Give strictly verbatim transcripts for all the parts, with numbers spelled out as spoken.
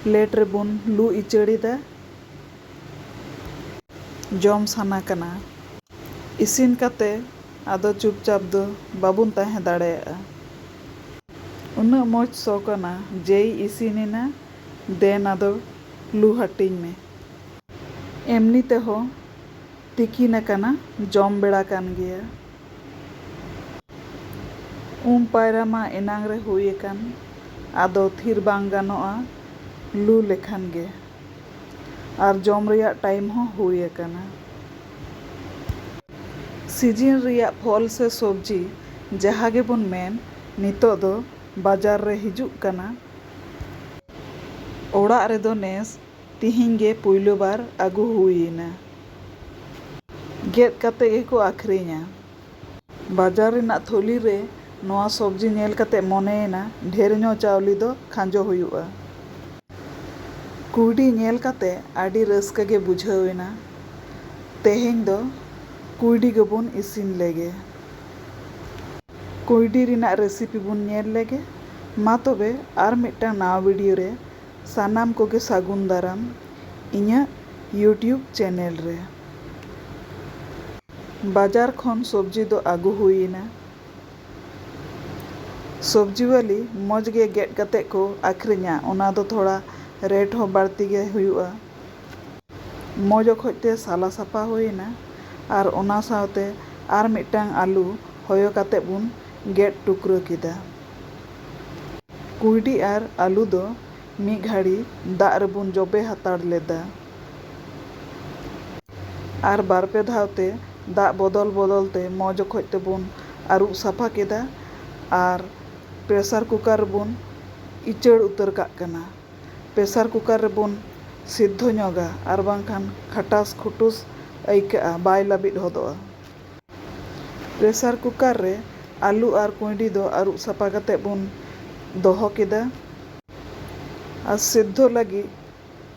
Plate ᱨᱮᱵᱚᱱ ᱞᱩ ᱤᱪᱟᱹᱲ ᱮᱫᱟ᱾ ᱡᱚᱢ ᱥᱟᱱᱟ ᱠᱟᱱᱟ᱾ ᱤᱥᱤᱱ ᱠᱟᱛᱮ ᱟᱫᱚ ᱪᱩᱯᱪᱟᱯ ᱫᱚ ᱵᱟᱵᱚᱱ ᱛᱟᱦᱮᱸ ᱫᱟᱲᱮᱭᱟᱜᱼᱟ᱾ ᱩᱱᱟᱹᱜ ᱢᱚᱡᱽ ᱥᱚ ᱠᱟᱱᱟ, ᱡᱮᱭ ᱤᱥᱤᱱ ᱮᱱᱟ, ᱫᱮᱱ ᱟᱫᱚ ᱞᱩ ᱦᱟᱹᱴᱤᱧ ᱢᱮ᱾ ᱮᱢᱱᱤ ᱛᱮᱦᱚᱸ ᱛᱤᱠᱤᱱ ᱟᱠᱟᱱᱟ, ᱡᱚᱢ ᱵᱮᱲᱟ ᱠᱟᱱ ᱜᱮᱭᱟ᱾ ᱩᱢ ᱯᱟᱭᱨᱟ ᱢᱟ ᱮᱱᱟᱝ ᱨᱮ ᱦᱩᱭ ᱟᱠᱟᱱ, ᱟᱫᱚ ᱛᱷᱤᱨ ᱵᱟᱝ ᱜᱟᱱᱚᱜᱼᱟ, ᱞᱩ ᱞᱮᱠᱷᱟᱱ ᱜᱮ᱾ ᱟᱨ ᱡᱚᱢ ᱨᱮᱭᱟᱜ ᱴᱟᱭᱤᱢ ᱦᱚᱸ ᱦᱩᱭ ᱟᱠᱟᱱᱟ᱾ ᱥᱤᱡᱤᱱ ᱨᱮᱭᱟᱜ ᱯᱷᱚᱞ ᱥᱮ ᱥᱚᱵᱽᱡᱤ ᱡᱟᱦᱟᱸ ᱜᱮᱵᱚᱱ ᱢᱮᱱ, ᱱᱤᱛᱚᱜ ᱫᱚ ᱵᱟᱡᱟᱨ ᱨᱮ ᱦᱤᱡᱩᱜ ᱠᱟᱱᱟ᱾ ᱚᱲᱟᱜ ᱨᱮᱫᱚ ᱱᱮᱥ ᱛᱤᱦᱤᱧ ᱜᱮ ᱯᱩᱭᱞᱩ ᱵᱟᱨ ᱟᱹᱜᱩ ᱦᱩᱭ ᱮᱱᱟ᱾ ᱜᱮᱫ ᱠᱟᱛᱮ ᱜᱮᱠᱚ ᱟᱹᱠᱷᱨᱤᱧᱟ᱾ ᱵᱟᱡᱟᱨ ᱨᱮᱱᱟᱜ ᱛᱷᱩᱞᱤ ᱨᱮ ᱱᱚᱣᱟ ᱥᱚᱵᱽᱡᱤ ᱧᱮᱞ ᱠᱟᱛᱮ ᱢᱚᱱᱮᱭᱮᱱᱟ, ᱰᱷᱮᱨ ᱧᱚᱜ ᱪᱟᱣᱞᱮ ᱫᱚ ᱠᱷᱟᱸᱡᱚ ᱦᱩᱭᱩᱜᱼᱟ᱾ ᱠᱩᱭᱰᱤ ᱧᱮᱞ ᱠᱟᱛᱮ ᱟᱹᱰᱤ ᱨᱟᱹᱥᱠᱟᱹ ᱜᱮ ᱵᱩᱡᱷᱟᱹᱣ ᱮᱱᱟ᱾ ᱛᱮᱦᱮᱧ ᱫᱚ ᱠᱩᱭᱰᱤ ᱜᱮᱵᱚᱱ ᱤᱥᱤᱱ ᱞᱮᱜᱮ᱾ ᱠᱩᱭᱰᱤ ᱨᱮᱱᱟᱜ ᱨᱮᱥᱤᱯᱤ ᱵᱚᱱ ᱧᱮᱞ ᱞᱮᱜᱮ᱾ ᱢᱟ ᱛᱚᱵᱮ, ᱟᱨ ᱢᱤᱫᱴᱟᱝ ᱱᱟᱣᱟ ᱵᱷᱤᱰᱤᱭᱳ ᱨᱮ ᱥᱟᱱᱟᱢ ᱠᱚᱜᱮ ᱥᱟᱹᱜᱩᱱ ᱫᱟᱨᱟᱢ ᱤᱧᱟᱹᱜ YouTube ᱪᱮᱱᱮᱞ ᱨᱮ᱾ ᱵᱟᱡᱟᱨ ᱠᱷᱚᱱ ᱥᱚᱵᱽᱡᱤ ᱫᱚ ᱟᱹᱜᱩ ᱦᱩᱭ ᱮᱱᱟ᱾ ᱥᱚᱵᱽᱡᱤ ᱣᱟᱞᱤ ᱢᱚᱡᱽ ᱜᱮ ᱜᱮᱫ ᱠᱟᱛᱮ ᱠᱚ ᱟᱹᱠᱷᱨᱤᱧᱟ, ᱚᱱᱟ ᱫᱚ ᱛᱷᱚᱲᱟ ᱨᱮᱴ ᱦᱚᱸ ᱵᱟᱹᱲᱛᱤ ᱜᱮ ᱦᱩᱭᱩᱜᱼᱟ᱾ ᱢᱚᱡᱽ ᱚᱠᱚᱡ ᱛᱮ ᱥᱟᱞᱟ ᱥᱟᱯᱷᱟ ᱦᱩᱭ ᱮᱱᱟ ᱟᱨ ᱚᱱᱟ ᱥᱟᱶᱛᱮ ᱟᱨ ᱢᱤᱫᱴᱟᱝ ᱟᱹᱞᱩ ᱦᱚᱭᱚ ᱠᱟᱛᱮ ᱵᱚᱱ ᱜᱮᱫ ᱴᱩᱠᱨᱟᱹ ᱠᱮᱫᱟ᱾ ᱠᱩᱭᱰᱤ ᱟᱨ ᱟᱹᱞᱩ ᱫᱚ ᱢᱤᱫ ᱜᱷᱟᱹᱲᱤ ᱫᱟᱜ ᱨᱮᱵᱚᱱ ᱡᱚᱵᱮ ᱦᱟᱛᱟᱲ ᱞᱮᱫᱟ᱾ ᱟᱨ ᱵᱟᱨ ᱯᱮ ᱫᱷᱟᱣ ᱛᱮ ᱫᱟᱜ ᱵᱚᱫᱚᱞ ᱵᱚᱫᱚᱞ ᱛᱮ ᱢᱚᱡᱽ ᱚᱠᱚᱡ ᱛᱮᱵᱚᱱ ᱟᱹᱨᱩᱵ ᱥᱟᱯᱷᱟ ᱠᱮᱫᱟ᱾ ᱟᱨ ᱯᱨᱮᱥᱟᱨ ᱠᱩᱠᱟᱨ ᱨᱮᱵᱚᱱ ᱤᱪᱟᱹᱲ ᱩᱛᱟᱹᱨ ᱠᱟᱜ ᱠᱟᱱᱟ᱾ ᱯᱨᱮᱥᱟᱨ ᱠᱩᱠᱟᱨ ᱨᱮᱵᱚᱱ ᱥᱤᱫᱷᱚ ᱧᱚᱜᱟ, ᱟᱨ ᱵᱟᱝᱠᱷᱟᱱ ᱠᱷᱟᱴᱟᱥ ᱠᱷᱩᱴᱩᱥ ᱟᱹᱭᱠᱟᱹᱜᱼᱟ, ᱵᱟᱭ ᱞᱟᱹᱵᱤᱫ ᱦᱚᱫᱚᱜᱼᱟ᱾ ᱯᱨᱮᱥᱟᱨ ᱠᱩᱠᱟᱨ ᱨᱮ ᱟᱹᱞᱩ ᱟᱨ ᱠᱩᱸᱭᱰᱤ ᱫᱚ ᱟᱹᱨᱩᱵ ᱥᱟᱯᱷᱟ ᱠᱟᱛᱮ ᱵᱚᱱ ᱫᱚᱦᱚ ᱠᱮᱫᱟ᱾ ᱟᱨ ᱥᱤᱫᱷᱚ ᱞᱟᱹᱜᱤᱫ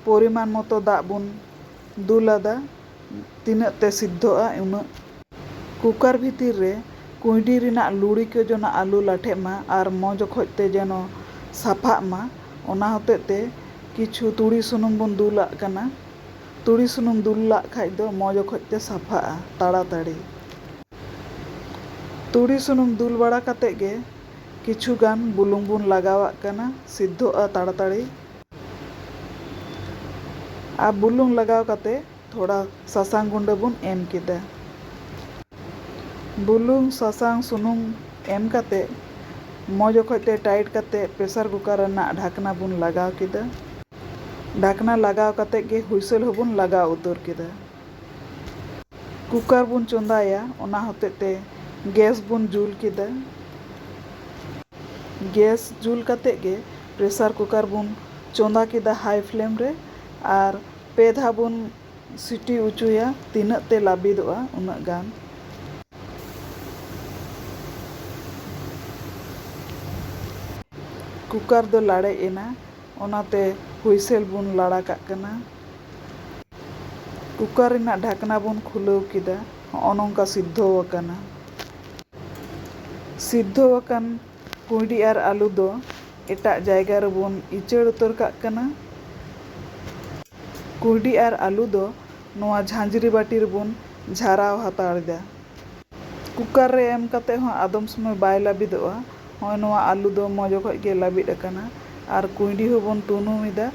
ᱯᱚᱨᱤᱢᱟᱱ ᱢᱚᱛᱚ ᱫᱟᱜ ᱵᱚᱱ ᱫᱩᱞ ᱟᱫᱟ, ᱛᱤᱱᱟᱹᱜ ᱛᱮ ᱥᱤᱫᱷᱚᱜᱼᱟ ᱩᱱᱟᱹᱜ᱾ ᱠᱩᱠᱟᱨ ᱵᱷᱤᱛᱤᱨ ᱨᱮ ᱠᱩᱸᱭᱰᱤ ᱨᱮᱱᱟᱜ ᱞᱩᱲᱤ ᱠᱚ ᱡᱮᱱᱚ ᱟᱞᱚ ᱞᱟᱴᱷᱮᱜ ᱢᱟ ᱟᱨ ᱢᱚᱡᱽ ᱚᱠᱚᱡ ᱛᱮ ᱡᱮᱱᱚ ᱥᱟᱯᱷᱟᱜ ᱢᱟ, ᱚᱱᱟ ᱦᱚᱛᱮᱡ ᱛᱮ ᱠᱤᱪᱷᱩ ᱛᱩᱲᱤ ᱥᱩᱱᱩᱢ ᱵᱚᱱ ᱫᱩᱞᱟᱜ ᱠᱟᱱᱟ᱾ ᱛᱩᱲᱤ ᱥᱩᱱᱩᱢ ᱫᱩᱞ ᱞᱟᱜ ᱠᱷᱟᱡ ᱫᱚ ᱢᱚᱡᱽ ᱚᱠᱚᱡ ᱛᱮ ᱥᱟᱯᱷᱟᱜᱼᱟ ᱛᱟᱲᱟᱛᱟᱲᱤ᱾ ᱛᱩᱲᱤ ᱥᱩᱱᱩᱢ ᱫᱩᱞ ᱵᱟᱲᱟ ᱠᱟᱛᱮ ᱜᱮ ᱠᱤᱪᱷᱩ ᱜᱟᱱ ᱵᱩᱞᱩᱝ ᱵᱚᱱ ᱞᱟᱜᱟᱣᱟᱜ ᱠᱟᱱᱟ, ᱥᱤᱫᱷᱚᱜᱼᱟ ᱛᱟᱲᱟᱛᱟᱲᱤ᱾ ᱟᱨ ᱵᱩᱞᱩᱝ ᱞᱟᱜᱟᱣ ᱠᱟᱛᱮ ᱛᱷᱚᱲᱟ ᱥᱟᱥᱟᱝ ᱜᱩᱸᱰᱟᱹ ᱵᱚᱱ ᱮᱢ ᱠᱮᱫᱟ᱾ ᱵᱩᱞᱩᱝ, ᱥᱟᱥᱟᱝ, ᱥᱩᱱᱩᱢ ᱮᱢ ᱠᱟᱛᱮ ᱢᱚᱡᱽ ᱚᱠᱚᱡ ᱛᱮ ᱴᱟᱭᱤᱴ ᱠᱟᱛᱮ ᱯᱨᱮᱥᱟᱨ ᱠᱩᱠᱟᱨ ᱨᱮᱱᱟᱜ ᱰᱷᱟᱠᱱᱟ ᱵᱚᱱ ᱞᱟᱜᱟᱣ ᱠᱮᱫᱟ᱾ ᱰᱷᱟᱠᱱᱟ ᱞᱟᱜᱟᱣ ᱠᱟᱛᱮ ᱜᱮ ᱦᱩᱭᱥᱮᱞ ᱦᱚᱸᱵᱚᱱ ᱞᱟᱜᱟᱣ ᱩᱛᱟᱹᱨ ᱠᱮᱫᱟ᱾ ᱠᱩᱠᱟᱨ ᱵᱚᱱ ᱪᱚᱸᱫᱟᱭᱟ, ᱚᱱᱟ ᱦᱚᱛᱮᱡ ᱛᱮ ᱜᱮᱥ ᱵᱚᱱ ᱡᱩᱞ ᱠᱮᱫᱟ᱾ ᱜᱮᱥ ᱡᱩᱞ ᱠᱟᱛᱮ ᱜᱮ ᱯᱨᱮᱥᱟᱨ ᱠᱩᱠᱟᱨ ᱵᱚᱱ ᱪᱚᱸᱫᱟ ᱠᱮᱫᱟ ᱦᱟᱭ ᱯᱷᱞᱮᱢ ᱨᱮ, ᱟᱨ ᱯᱮ ᱫᱷᱟᱣ ᱵᱚᱱ ᱥᱤᱴᱤ ᱚᱪᱚᱭᱟ, ᱛᱤᱱᱟᱹᱜ ᱛᱮ ᱞᱟᱹᱵᱤᱫᱚᱜᱼᱟ ᱩᱱᱟᱹᱜ ᱜᱟᱱ᱾ ᱠᱩᱠᱟᱨ ᱫᱚ ᱞᱟᱲᱮᱡ ᱮᱱᱟ, ᱚᱱᱟᱛᱮ ᱦᱩᱭᱥᱮᱞ ᱵᱚᱱ ᱞᱟᱲᱟ ᱠᱟᱜ ᱠᱟᱱᱟ᱾ ᱠᱩᱠᱟᱨ ᱨᱮᱱᱟᱜ ᱰᱷᱟᱠᱱᱟ ᱵᱚᱱ ᱠᱷᱩᱞᱟᱹᱣ ᱠᱮᱫᱟ᱾ ᱦᱚᱸᱜᱼᱚ ᱱᱚᱝᱠᱟ ᱥᱤᱫᱷᱚ ᱟᱠᱟᱱᱟ᱾ ᱥᱤᱫᱷᱚ ᱟᱠᱟᱱ ᱠᱩᱸᱭᱰᱤ ᱟᱨ ᱟᱹᱞᱩ ᱫᱚ ᱮᱴᱟᱜ ᱡᱟᱭᱜᱟ ᱨᱮᱵᱚᱱ ᱤᱪᱟᱹᱲ ᱩᱛᱟᱹᱨ ᱠᱟᱜ ᱠᱟᱱᱟ᱾ ᱠᱩᱸᱭᱰᱤ ᱟᱨ ᱟᱹᱞᱩ ᱫᱚ ᱱᱚᱣᱟ ᱡᱷᱟᱸᱡᱽᱨᱤ ᱵᱟᱹᱴᱤ ᱨᱮᱵᱚᱱ ᱡᱷᱟᱨᱟᱣ ᱦᱟᱛᱟᱲ ᱮᱫᱟ᱾ ᱠᱩᱠᱟᱨ ᱨᱮ ᱮᱢ ᱠᱟᱛᱮ ᱦᱚᱸ ᱟᱫᱚᱢ ᱥᱚᱢᱚᱭ ᱵᱟᱭ ᱞᱟᱹᱵᱤᱫᱚᱜᱼᱟ᱾ ᱱᱚᱜᱼᱚᱭ ᱱᱚᱣᱟ ᱟᱹᱞᱩ ᱫᱚ ᱢᱚᱡᱽ ᱚᱠᱚᱡ ᱜᱮ ᱞᱟᱹᱵᱤᱫ ᱟᱠᱟᱱᱟ᱾ ᱟᱨ ᱠᱩᱸᱭᱰᱤ ᱦᱚᱸᱵᱚᱱ ᱛᱩᱱᱩᱢ ᱮᱫᱟ,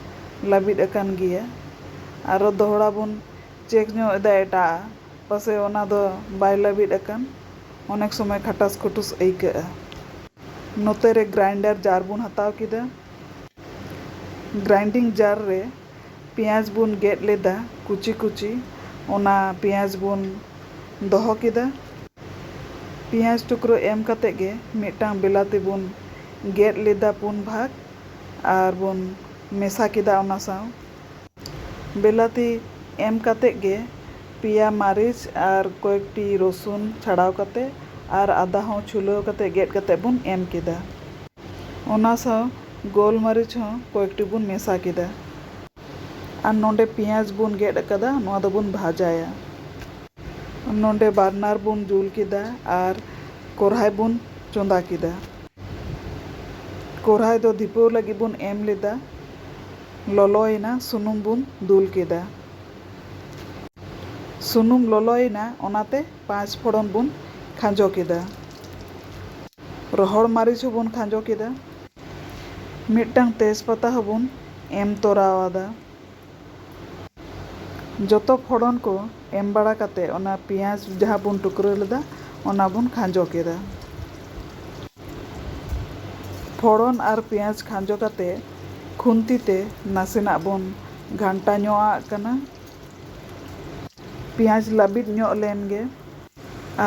ᱞᱟᱹᱵᱤᱫ ᱟᱠᱟᱱ ᱜᱮᱭᱟ᱾ ᱟᱨᱚ ᱫᱚᱦᱲᱟ ᱵᱚᱱ ᱪᱮᱠ ᱧᱚᱜ ᱮᱫᱟ ᱮᱴᱟᱜ, ᱯᱟᱥᱮᱡ ᱚᱱᱟ ᱫᱚ ᱵᱟᱭ ᱞᱟᱹᱵᱤᱫ ᱟᱠᱟᱱ, ᱚᱱᱮᱠ ᱥᱚᱢᱚᱭ ᱠᱷᱟᱴᱟᱥ ᱠᱷᱩᱴᱩᱥ ᱟᱹᱭᱠᱟᱹᱜᱼᱟ᱾ ᱱᱚᱛᱮ ᱨᱮ ᱜᱨᱟᱭᱤᱱᱰᱟᱨ ᱡᱟᱨ ᱵᱚᱱ ᱦᱟᱛᱟᱣ ᱠᱮᱫᱟ᱾ ᱜᱨᱟᱭᱤᱱᱰᱤᱝ ᱡᱟᱨ ᱨᱮ ᱯᱮᱸᱭᱟᱡᱽ ᱵᱚᱱ ᱜᱮᱫ ᱞᱮᱫᱟ ᱠᱩᱪᱤ ᱠᱩᱪᱤ, ᱚᱱᱟ ᱯᱮᱸᱭᱟᱡᱽ ᱵᱚᱱ ᱫᱚᱦᱚ ᱠᱮᱫᱟ᱾ ᱯᱮᱸᱭᱟᱡᱽ ᱴᱩᱠᱨᱟᱹ ᱮᱢ ᱠᱟᱛᱮ ᱜᱮ ᱢᱤᱫᱴᱟᱝ ᱵᱮᱞᱟᱛᱤ ᱵᱚᱱ ᱜᱮᱫ ᱞᱮᱫᱟ ᱯᱩᱱ ᱵᱷᱟᱜᱽ, ᱟᱨ ᱵᱚᱱ ᱢᱮᱥᱟ ᱠᱮᱫᱟ ᱚᱱᱟ ᱥᱟᱶ᱾ ᱵᱮᱞᱟᱛᱤ ᱮᱢ ᱠᱟᱛᱮ ᱜᱮ ᱯᱮᱭᱟ ᱢᱟᱹᱨᱤᱪ ᱟᱨ ᱠᱚᱭᱮᱠᱴᱤ ᱨᱚᱥᱩᱱ ᱪᱷᱟᱲᱟᱣ ᱠᱟᱛᱮ ᱟᱨ ᱟᱫᱟ ᱦᱚᱸ ᱪᱷᱩᱞᱟᱹᱣ ᱠᱟᱛᱮ ᱜᱮᱫ ᱠᱟᱛᱮ ᱵᱚᱱ ᱮᱢ ᱠᱮᱫᱟ᱾ ᱚᱱᱟ ᱥᱟᱶ ᱜᱳᱞᱢᱟᱹᱨᱤᱪ ᱦᱚᱸ ᱠᱚᱭᱮᱠᱴᱤ ᱵᱚᱱ ᱢᱮᱥᱟ ᱠᱮᱫᱟ᱾ ᱟᱨ ᱱᱚᱰᱮ ᱯᱮᱸᱭᱟᱡᱽ ᱵᱚᱱ ᱜᱮᱫ ᱟᱠᱟᱫᱟ, ᱱᱚᱣᱟ ᱫᱚᱵᱚᱱ ᱵᱷᱟᱡᱟᱭᱟ᱾ ᱱᱚᱰᱮ ᱵᱟᱨᱱᱟᱨ ᱵᱚᱱ ᱡᱩᱞ ᱠᱮᱫᱟ ᱟᱨ ᱠᱚᱨᱦᱟᱭ ᱵᱚᱱ ᱪᱚᱸᱫᱟ ᱠᱮᱫᱟ᱾ ᱠᱚᱨᱦᱟᱭ ᱫᱚ ᱫᱷᱤᱯᱟᱹᱣ ᱞᱟᱹᱜᱤᱫ ᱵᱚᱱ ᱮᱢ ᱞᱮᱫᱟ᱾ ᱞᱚᱞᱚᱭᱮᱱᱟ, ᱥᱩᱱᱩᱢ ᱵᱚᱱ ᱫᱩᱞ ᱠᱮᱫᱟ᱾ ᱥᱩᱱᱩᱢ ᱞᱚᱞᱚᱭᱮᱱᱟ, ᱚᱱᱟᱛᱮ ᱯᱟᱸᱪ ᱯᱷᱚᱲᱚᱱ ᱵᱚᱱ ᱠᱷᱟᱸᱡᱚ ᱠᱮᱫᱟ᱾ ᱨᱚᱦᱚᱲ ᱢᱟᱹᱨᱤᱪ ᱦᱚᱸᱵᱚᱱ ᱠᱷᱟᱸᱡᱚ ᱠᱮᱫᱟ᱾ ᱢᱤᱫᱴᱟᱝ ᱛᱮᱡᱽᱯᱟᱛᱟ ᱦᱚᱸᱵᱚᱱ ᱮᱢ ᱛᱚᱨᱟᱣᱟᱫᱟ᱾ ᱡᱚᱛᱚ ᱯᱷᱚᱲᱚᱱ ᱠᱚ ᱮᱢ ᱵᱟᱲᱟ ᱠᱟᱛᱮ, ᱚᱱᱟ ᱯᱮᱸᱭᱟᱡᱽ ᱡᱟᱦᱟᱸ ᱵᱚᱱ ᱴᱩᱠᱨᱟᱹ ᱞᱮᱫᱟ, ᱚᱱᱟ ᱵᱚᱱ ᱠᱷᱟᱸᱡᱚ ᱠᱮᱫᱟ᱾ ᱯᱷᱚᱲᱚᱱ ᱟᱨ ᱯᱮᱸᱭᱟᱡᱽ ᱠᱷᱟᱸᱡᱚ ᱠᱟᱛᱮ, ᱠᱷᱩᱱᱛᱤ ᱛᱮ ᱱᱟᱥᱮᱱᱟᱜ ᱵᱚᱱ ᱜᱷᱟᱱᱴᱟ ᱧᱚᱜ ᱟᱜ ᱠᱟᱱᱟ᱾ ᱯᱮᱸᱭᱟᱡᱽ ᱞᱟᱹᱵᱤᱫ ᱧᱚᱜ ᱞᱮᱱ ᱜᱮ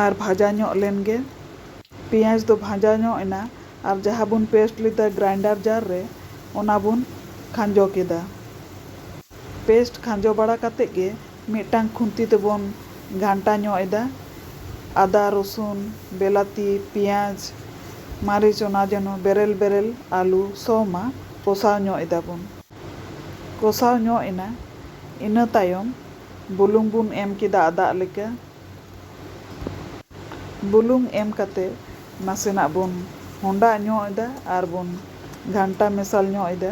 ᱟᱨ ᱵᱷᱟᱡᱟ ᱧᱚᱜ ᱞᱮᱱ ᱜᱮ᱾ ᱯᱮᱸᱭᱟᱡᱽ ᱫᱚ ᱵᱷᱟᱡᱟ ᱧᱚᱜ ᱮᱱᱟ ᱟᱨ ᱡᱟᱦᱟᱸ ᱵᱚᱱ ᱯᱮᱥᱴ ᱞᱮᱫᱟ ᱜᱨᱟᱭᱱᱰᱟᱨ ᱡᱟᱨ ᱨᱮ, ᱚᱱᱟ ᱵᱚᱱ ᱠᱷᱟᱸᱡᱚ ᱠᱮᱫᱟ᱾ ᱯᱮᱥᱴ ᱠᱷᱟᱸᱡᱚ ᱵᱟᱲᱟ ᱠᱟᱛᱮ ᱜᱮ ᱢᱤᱫᱴᱟᱝ ᱠᱷᱩᱱᱛᱤ ᱛᱮᱵᱚᱱ ᱜᱷᱟᱱᱴᱟ ᱧᱚᱜ ᱮᱫᱟ᱾ ᱟᱫᱟ, ᱨᱚᱥᱩᱱ, ᱵᱮᱞᱟᱛᱤ, ᱯᱮᱸᱭᱟᱡᱽ, ᱢᱟᱹᱨᱤᱪ, ᱚᱱᱟ ᱡᱮᱱᱚ ᱵᱮᱨᱮᱞ ᱵᱮᱨᱮᱞ ᱟᱹᱞᱩ ᱥᱚ ᱢᱟ, ᱠᱚᱥᱟᱣ ᱧᱚᱜ ᱮᱫᱟ ᱵᱚᱱ᱾ ᱠᱚᱥᱟᱣ ᱧᱚᱜ ᱮᱱᱟ᱾ ᱤᱱᱟᱹ ᱛᱟᱭᱚᱢ ᱵᱩᱞᱩᱝ ᱵᱚᱱ ᱮᱢ ᱠᱮᱫᱟ ᱟᱫᱟᱜ ᱞᱮᱠᱟ᱾ ᱵᱩᱞᱩᱝ ᱮᱢ ᱠᱟᱛᱮ ᱱᱟᱥᱮᱱᱟᱜ ᱵᱚᱱ ᱦᱚᱸᱰᱟᱜ ᱧᱚᱜ ᱮᱫᱟ ᱟᱨ ᱵᱚᱱ ᱜᱷᱟᱱᱴᱟ ᱢᱮᱥᱟᱞ ᱧᱚᱜ ᱮᱫᱟ᱾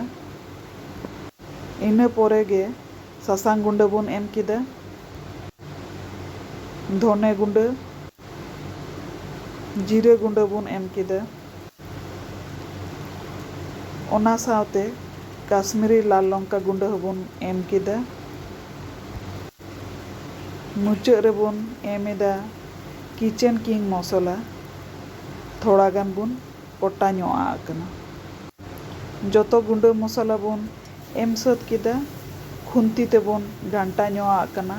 ᱤᱱᱟᱹ ᱯᱚᱨᱮ ᱜᱮ ᱥᱟᱥᱟᱝ ᱜᱩᱸᱰᱟᱹ ᱵᱚᱱ ᱮᱢ ᱠᱮᱫᱟ, ᱫᱷᱚᱱᱮ ᱜᱩᱸᱰᱟᱹ, ᱡᱤᱨᱟᱹ ᱜᱩᱸᱰᱟᱹ ᱵᱚᱱ ᱮᱢ ᱠᱮᱫᱟ᱾ ᱚᱱᱟ ᱥᱟᱶᱛᱮ ᱠᱟᱥᱢᱤᱨᱤ ᱞᱟᱞ ᱞᱚᱝᱠᱟ ᱜᱩᱸᱰᱟᱹ ᱦᱚᱸᱵᱚᱱ ᱮᱢ ᱠᱮᱫᱟ᱾ ᱢᱩᱪᱟᱹᱫ ᱨᱮᱵᱚᱱ ᱮᱢ ᱮᱫᱟ ᱠᱤᱪᱮᱱ ᱠᱤᱝ ᱢᱚᱥᱞᱟ, ᱛᱷᱚᱲᱟ ᱜᱟᱱ ᱵᱚᱱ ᱠᱚᱴᱟ ᱧᱚᱜ ᱟᱜ ᱠᱟᱱᱟ᱾ ᱡᱚᱛᱚ ᱜᱩᱸᱰᱟᱹ ᱢᱚᱥᱞᱟ ᱵᱚᱱ ᱮᱢ ᱥᱟᱹᱛ ᱠᱮᱫᱟ᱾ ᱠᱷᱩᱱᱛᱤ ᱛᱮᱵᱚᱱ ᱜᱷᱟᱱᱴᱟ ᱧᱚᱜ ᱟᱜ ᱠᱟᱱᱟ᱾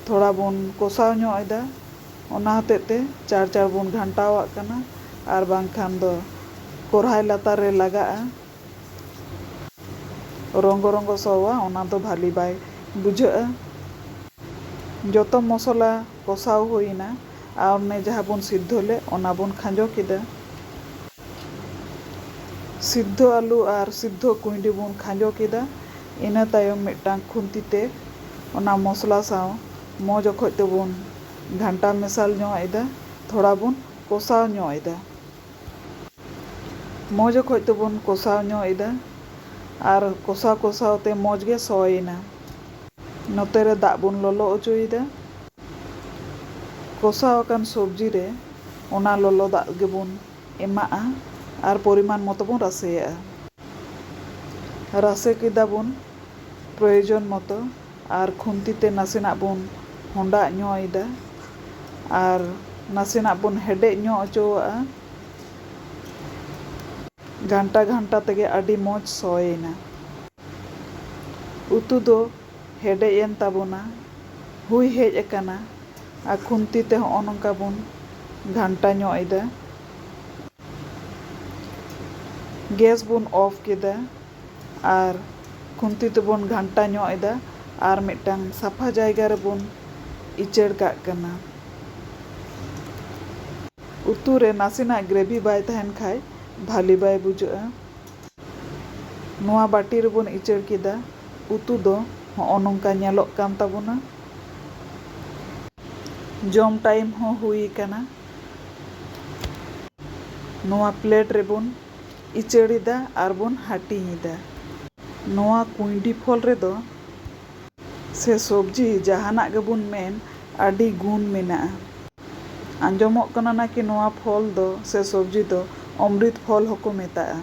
ᱛᱷᱚᱲᱟ ᱵᱚᱱ ᱠᱚᱥᱟᱣ ᱧᱚᱜ ᱮᱫᱟ᱾ ᱚᱱᱟ ᱦᱚᱛᱮᱡ ᱛᱮ ᱪᱟᱨ ᱪᱟᱨ ᱵᱚᱱ ᱜᱷᱟᱱᱴᱟᱣᱟᱜ ᱠᱟᱱᱟ, ᱟᱨ ᱵᱟᱝᱠᱷᱟᱱ ᱫᱚ ᱠᱚᱨᱦᱟᱭ ᱞᱟᱛᱟᱨ ᱨᱮ ᱞᱟᱜᱟᱜᱼᱟ᱾ ᱨᱚᱸᱜᱚ ᱨᱚᱸᱜᱚ ᱥᱚᱣᱟ, ᱚᱱᱟ ᱫᱚ ᱵᱷᱟᱞᱤ ᱵᱟᱭ ᱵᱩᱡᱷᱟᱹᱜᱼᱟ᱾ ᱡᱚᱛᱚ ᱢᱚᱥᱞᱟ ᱠᱚᱥᱟᱣ ᱦᱩᱭᱱᱟ, ᱟᱨ ᱚᱱᱮ ᱡᱟᱦᱟᱸ ᱵᱚᱱ ᱥᱤᱫᱷᱚ ᱞᱮᱫ, ᱚᱱᱟ ᱵᱚᱱ ᱠᱷᱟᱸᱡᱚ ᱠᱮᱫᱟ᱾ ᱥᱤᱫᱷᱚ ᱟᱹᱞᱩ ᱟᱨ ᱥᱤᱫᱷᱚ ᱠᱩᱸᱭᱰᱤ ᱵᱚᱱ ᱠᱷᱟᱸᱡᱚ ᱠᱮᱫᱟ᱾ ᱤᱱᱟᱹ ᱛᱟᱭᱚᱢ ᱢᱤᱫᱴᱟᱝ ᱠᱷᱩᱱᱛᱤ ᱛᱮ ᱚᱱᱟ ᱢᱚᱥᱞᱟ ᱥᱟᱶ ᱢᱚᱡᱽ ᱚᱠᱚᱡ ᱛᱮᱵᱚᱱ ᱜᱷᱟᱱᱴᱟ ᱢᱮᱥᱟᱞ ᱧᱚᱜ ᱮᱫᱟ᱾ ᱛᱷᱚᱲᱟ ᱵᱚᱱ ᱠᱚᱥᱟᱣ ᱧᱚᱜ ᱮᱫᱟ᱾ ᱢᱚᱡᱽ ᱚᱠᱚᱡ ᱛᱮᱵᱚᱱ ᱠᱚᱥᱟᱣ ᱧᱚᱜ ᱮᱫᱟ᱾ ᱟᱨ ᱠᱚᱥᱟᱣ ᱠᱚᱥᱟᱣ ᱛᱮ ᱢᱚᱡᱽ ᱜᱮ ᱥᱚᱭᱮᱱᱟ᱾ ᱱᱚᱛᱮ ᱨᱮ ᱫᱟᱜ ᱵᱚᱱ ᱞᱚᱞᱚ ᱚᱪᱚᱭᱮᱫᱟ᱾ ᱠᱚᱥᱟᱣ ᱟᱠᱟᱱ ᱥᱚᱵᱽᱡᱤ ᱨᱮ ᱚᱱᱟ ᱞᱚᱞᱚ ᱫᱟᱜ ᱜᱮᱵᱚᱱ ᱮᱢᱟᱜᱼᱟ ᱟᱨ ᱯᱚᱨᱤᱢᱟᱱ ᱢᱚᱛᱚ ᱵᱚᱱ ᱨᱟᱥᱮᱭᱟᱜᱼᱟ᱾ ᱨᱟᱥᱮ ᱠᱮᱫᱟ ᱵᱚᱱ ᱯᱨᱚᱭᱳᱡᱚᱱ ᱢᱚᱛᱚ ᱟᱨ ᱠᱷᱩᱱᱛᱤ ᱛᱮ ᱱᱟᱥᱮᱱᱟᱜ ᱵᱚᱱ ᱦᱚᱸᱰᱟᱜ ᱧᱚᱜ ᱮᱫᱟ ᱟᱨ ᱱᱟᱥᱮᱱᱟᱜ ᱵᱚᱱ ᱦᱮᱰᱮᱡ ᱧᱚᱜ ᱦᱚᱪᱚᱣᱟᱜᱼᱟ᱾ ᱜᱷᱟᱱᱴᱟ ᱜᱷᱟᱱᱴᱟ ᱛᱮᱜᱮ ᱟᱹᱰᱤ ᱢᱚᱡᱽ ᱥᱚᱭᱮᱱᱟ᱾ ᱩᱛᱩ ᱫᱚ ᱦᱮᱰᱮᱡ ᱮᱱ ᱛᱟᱵᱚᱱᱟ, ᱦᱩᱭ ᱦᱮᱡ ᱟᱠᱟᱱᱟ᱾ ᱟᱨ ᱠᱷᱩᱱᱛᱤ ᱛᱮ ᱦᱚᱸᱜᱼᱚ ᱱᱚᱝᱠᱟ ᱵᱚᱱ ᱜᱷᱟᱱᱴᱟ ᱧᱚᱜ ᱮᱫᱟ᱾ ᱜᱮᱥ ᱵᱚᱱ ᱚᱯᱷ ᱠᱮᱫᱟ ᱟᱨ ᱠᱷᱩᱱᱛᱤ ᱛᱮᱵᱚᱱ ᱜᱷᱟᱱᱴᱟ ᱧᱚᱜ ᱮᱫᱟ ᱟᱨ ᱢᱤᱫᱴᱟᱝ ᱥᱟᱯᱷᱟ ᱡᱟᱭᱜᱟ ᱨᱮᱵᱚᱱ ᱤᱪᱟᱹᱲ ᱠᱟᱜ ᱠᱟᱱᱟ᱾ ᱩᱛᱩ ᱨᱮ ᱱᱟᱥᱮᱱᱟᱜ ᱜᱨᱮᱵᱷᱤ ᱵᱟᱭ ᱛᱟᱦᱮᱱ ᱠᱷᱟᱡ ᱵᱷᱟᱞᱤ ᱵᱟᱭ ᱵᱩᱡᱷᱟᱹᱜᱼᱟ᱾ ᱱᱚᱣᱟ ᱵᱟᱹᱴᱤ ᱨᱮᱵᱚᱱ ᱤᱪᱟᱹᱲ ᱠᱮᱫᱟ᱾ ᱩᱛᱩ ᱫᱚ ᱦᱚᱸᱜᱼᱚ ᱱᱚᱝᱠᱟ ᱧᱮᱞᱚᱜ ᱠᱟᱱ ᱛᱟᱵᱚᱱᱟ᱾ ᱡᱚᱢ ᱴᱟᱭᱤᱢ ᱦᱚᱸ ᱦᱩᱭ ᱟᱠᱟᱱᱟ᱾ ᱱᱚᱣᱟ ᱯᱞᱮᱴ ᱨᱮᱵᱚᱱ ᱤᱪᱟᱹᱲ ᱮᱫᱟ ᱟᱨ ᱵᱚᱱ ᱦᱟᱹᱴᱤᱧ ᱮᱫᱟ᱾ ᱱᱚᱣᱟ ᱠᱩᱸᱭᱰᱤ ᱯᱷᱚᱞ ᱨᱮᱫᱚ ᱥᱮ ᱥᱚᱵᱽᱡᱤ ᱡᱟᱦᱟᱱᱟᱜ ᱜᱮᱵᱚᱱ ᱢᱮᱱ, ᱟᱹᱰᱤ ᱜᱩᱱ ᱢᱮᱱᱟᱜᱼᱟ᱾ ᱟᱸᱡᱚᱢᱚᱜ ᱠᱟᱱᱟ ᱱᱟᱠᱤ ᱱᱚᱣᱟ ᱯᱷᱚᱞ ᱫᱚ ᱥᱮ ᱥᱚᱵᱽᱡᱤ ᱫᱚ ᱚᱢᱨᱤᱛ ᱯᱷᱚᱞ ᱦᱚᱸᱠᱚ ᱢᱮᱛᱟᱜᱼᱟ᱾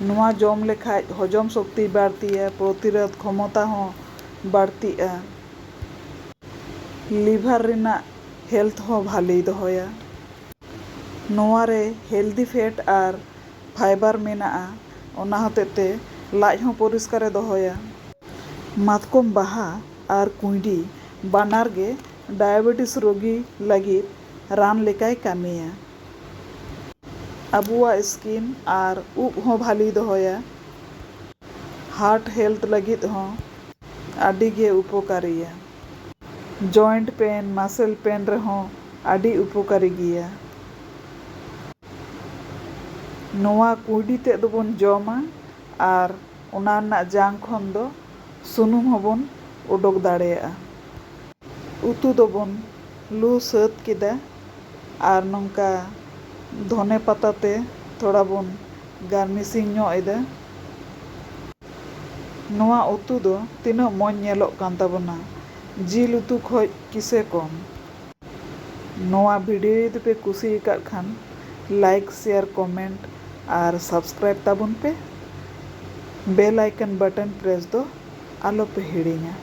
ᱱᱚᱣᱟ ᱡᱚᱢ ᱞᱮᱠᱷᱟᱡ ᱦᱚᱡᱚᱢ ᱥᱚᱠᱛᱤᱭ ᱵᱟᱹᱲᱛᱤᱭᱟ, ᱯᱨᱚᱛᱤᱨᱳᱫᱷ ᱠᱷᱚᱢᱚᱛᱟ ᱦᱚᱸ ᱵᱟᱹᱲᱛᱤᱜᱼᱟ, ᱞᱤᱵᱷᱟᱨ ᱨᱮᱱᱟᱜ ᱦᱮᱞᱛᱷ ᱦᱚᱸ ᱵᱷᱟᱞᱮᱭ ᱫᱚᱦᱚᱭᱟ᱾ ᱱᱚᱣᱟ ᱨᱮ ᱦᱮᱞᱫᱤ ᱯᱷᱮᱴ ᱟᱨ ᱯᱷᱟᱭᱵᱟᱨ ᱢᱮᱱᱟᱜᱼᱟ, ᱚᱱᱟ ᱦᱚᱛᱮᱡ ᱛᱮ ᱞᱟᱡ ᱦᱚᱸ ᱯᱚᱨᱤᱥᱠᱟᱨᱮ ᱫᱚᱦᱚᱭᱟ᱾ ᱢᱟᱛᱠᱚᱢ ᱵᱟᱦᱟ ᱟᱨ ᱠᱩᱸᱭᱰᱤ ᱵᱟᱱᱟᱨ ᱜᱮ ᱰᱟᱭᱟᱵᱮᱴᱤᱥ ᱨᱳᱜᱤ ᱞᱟᱹᱜᱤᱫ ᱨᱟᱱ ᱞᱮᱠᱟᱭ ᱠᱟᱹᱢᱤᱭᱟ᱾ ᱟᱵᱚᱣᱟᱜ ᱥᱠᱤᱱ ᱟᱨ ᱩᱵ ᱦᱚᱸ ᱵᱷᱟᱞᱤ ᱫᱚᱦᱚᱭᱟ᱾ ᱦᱟᱨᱴ ᱦᱮᱞᱛᱷ ᱞᱟᱹᱜᱤᱫ ᱦᱚᱸ ᱟᱹᱰᱤ ᱜᱮ ᱩᱯᱚᱠᱟᱨᱤᱭᱟ᱾ ᱡᱚᱭᱮᱱᱴ ᱯᱮᱱ, ᱢᱟᱥᱮᱞ ᱯᱮᱱ ᱨᱮᱦᱚᱸ ᱟᱹᱰᱤ ᱩᱯᱚᱠᱟᱨᱤ ᱜᱮᱭᱟ᱾ ᱱᱚᱣᱟ ᱠᱩᱸᱭᱰᱤ ᱛᱮᱫ ᱫᱚᱵᱚᱱ ᱡᱚᱢᱟ ᱟᱨ ᱚᱱᱟ ᱨᱮᱱᱟᱜ ᱡᱟᱝ ᱠᱷᱚᱱ ᱫᱚ ᱥᱩᱱᱩᱢ ᱦᱚᱸᱵᱚᱱ ᱚᱰᱚᱠ ᱫᱟᱲᱮᱭᱟᱜᱼᱟ᱾ ᱩᱛᱩ ᱫᱚᱵᱚᱱ ᱞᱩ ᱥᱟᱹᱛ ᱠᱮᱫᱟ ᱟᱨ ᱱᱚᱝᱠᱟ ᱫᱷᱚᱱᱮ ᱯᱟᱛᱟ ᱛᱮ ᱛᱷᱚᱲᱟ ᱵᱚᱱ ᱜᱟᱨᱱᱤᱥᱤᱝ ᱧᱚᱜ ᱮᱫᱟ᱾ ᱱᱚᱣᱟ ᱩᱛᱩ ᱫᱚ ᱛᱤᱱᱟᱹᱜ ᱢᱚᱡᱽ ᱧᱮᱞᱚᱜ ᱠᱟᱱ ᱛᱟᱵᱚᱱᱟ, ᱡᱤᱞ ᱩᱛᱩ ᱠᱷᱚᱡ ᱠᱤᱥᱮ ᱠᱚᱢ᱾ ᱱᱚᱣᱟ video ᱡᱩᱫᱤ ᱯᱮ ᱠᱩᱥᱤ ᱟᱠᱟᱫ ᱠᱷᱟᱱ, like, share, comment ᱟᱨ subscribe ᱛᱟᱵᱚᱱ ᱯᱮ᱾ Bell icon button press ᱫᱚ ᱟᱞᱚ ᱯᱮ ᱦᱤᱲᱤᱧᱟ᱾